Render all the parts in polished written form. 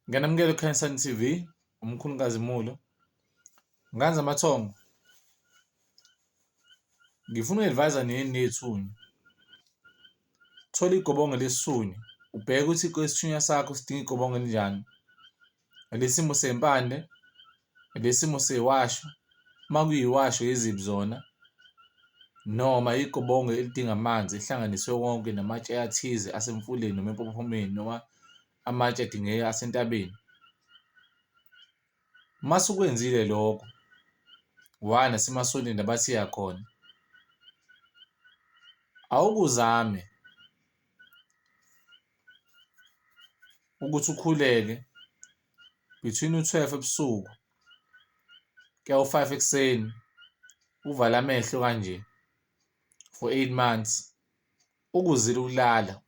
Ngiyanamukela eKhanyisani TV, umkhulu Nkazimulo. Ngane zamathongo, ngifuna uku-advise nini ney'thunywa. Thola igobongo lesithunywa, ubheke ukuthi isithunywa sakho sidinga igobongo elinjani. Elesimo sempande, elesimo sewasho, uma kuyiwasho yiziphi zona, noma igobongo elidinga amanzi elihlanganiswe wonke namatshe athize asemfuleni noma empophomeni noma amatshe adingeka asentabeni. Uma sukwenzile lokho, waya nasemasontweni la bathi iya khona, awukuzame ukuthi ukhuleke between u-12 ebusuku kuya u-5 ekuseni, uvale amehlo kanje for 8 months, ukuzila ukulala.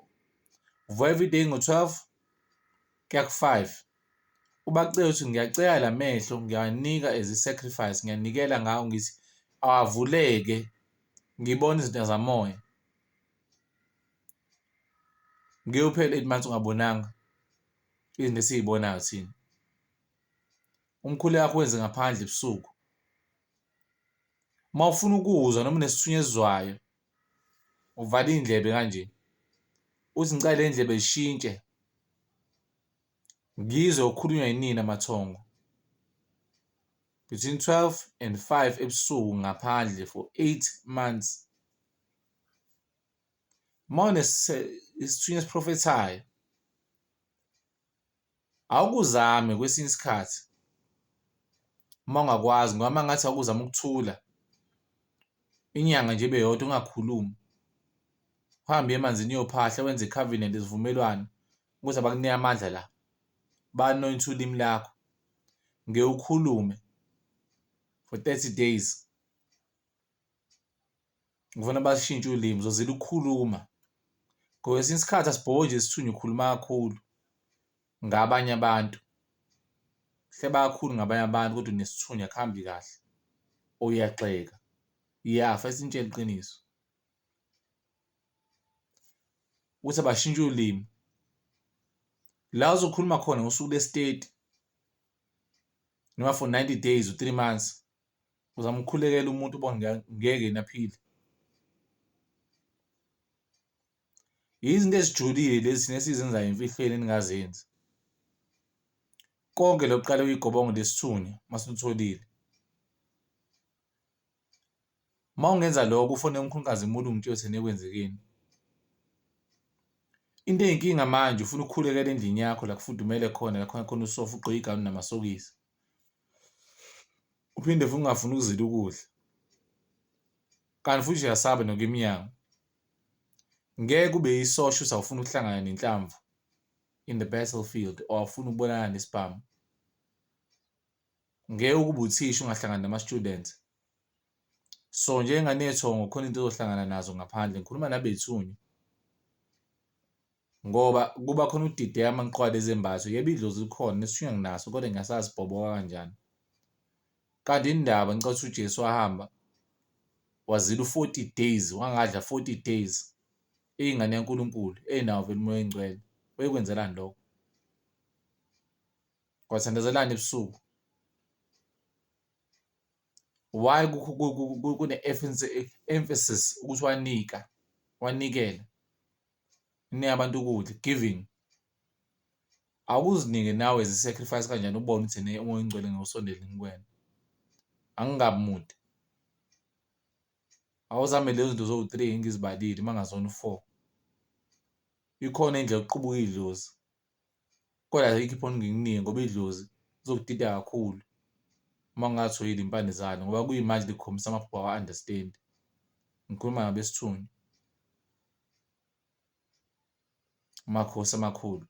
Uvuka everyday ngo-12 kuya ku-5, ubacele ukuthi ngiyacela la mehlo ngiyawanika as i-sacrifice, ngiyanikela ngawo ngithi awavuleke ngibone izinto zamoya. Ngeke uphele 8 months ungabonanga izinto esiyibonayo thina. Umkhuleko wakho wenze ngaphandle ebusuku. Uma ufuna ukuzwa noma unesithunywa esizwayo, uvale iy'ndlebe kanje, uthi ngicela le ndlebe zishintshe, ngizwe okukhulunywa yinina mathongo. Between 12 and 5 ebusuku ngaphandle for 8 months. Uma unesithunywa esiprofethayo, awukuzame kwesinye isikhathi uma ungakwazi ngoba uma ngathi awukuzame ukuthula inyanga nje ibe yodwa ungakhulumi, uhambe uye emanzini uyophahla wenze i-covenant isivumelwano ukuthi abakunike amandla la, ba-anoint-e ulimi lakho, ngeke ukhulume for 30 days. Ngifuna bashintshe ulimi, uzozila ukukhuluma. Kwesinye isikhathi asibhoki nje isithunywa ukhuluma kakhulu ngabanye abantu. Hleba kakhulu ngabanye abantu kodwa unesithunywa akuhambi kahle. Uyagxeka. Iyafa esintshela iqiniso. Ukuthi abashintshe ulimi. La uzokhuluma khona ngosuku lesi-30 noma for 90 days u-3 months. Uzama ukukhulekela umuntu ubone ngeke yena aphile. Izinto ezijulile lezi thina esizenzayo emfihlweni eningazenzi. Konke lokhu kuqale kuyigobongo lesithunywa uma usulutholile. Uma ungenza lokho ufone uMkhulu Nkazimulo ungitshele ukuthi ene kwenzekeni. Into eyinkinga manje ufuna ukukhulekela endlini yakho la kufudumele khona la khona khona usofa ugqoke igawuni namasokisi. Uphinde futhi ungafuni ukuzila ukudla. Kanti futhi uyasaba nokuya emnyango. Ngeke ube yisosha uthi awufuni ukuhlangana nenhlamvu in the battlefield or awufuni ukubonana nesibhamu. Ngeke ukube uthisha ungahlangani nama-students. So njengengane yethongo khona into ozohlangana nazo ngaphandle. Ngikhuluma nabethunywa. Ngoba kuba khona ukudideka uma ngiqoka lezi zembatho. Yebo idlozi likhona nesithunywa nginaso kodwa ngiyasazi sibhoboka kanjani. Kanti indaba ngicela ukuthi uJesu wahamba wazila u-40 days wangadla 40 days eyingane yaNkulunkulu enawo vele umoya oyingcwele wayekwenzelani lokho? Kwathandazelani ebusuku? Why kune-emphasis ukuthi wanika wanikela unika abantu ukudla giving awukuzinike nawe as i-sacrifice kanjani ubone ukuthi ene umoya oyingcwele ngeke usondele kuwena angingabi mude awuzame lezo zinto zowu-three engizibalile uma ngazona u-four ikhona indlela yokuqubuka idlozi kodwa ayikho iphone ngikunike ngoba idlozi lizokudida kakhulu uma ungathoyile impande zalo ngoba kuyimanje likukhombisa amaphupho awa-understand ngikhuluma ngabesithunywa amakhosi amakhulu.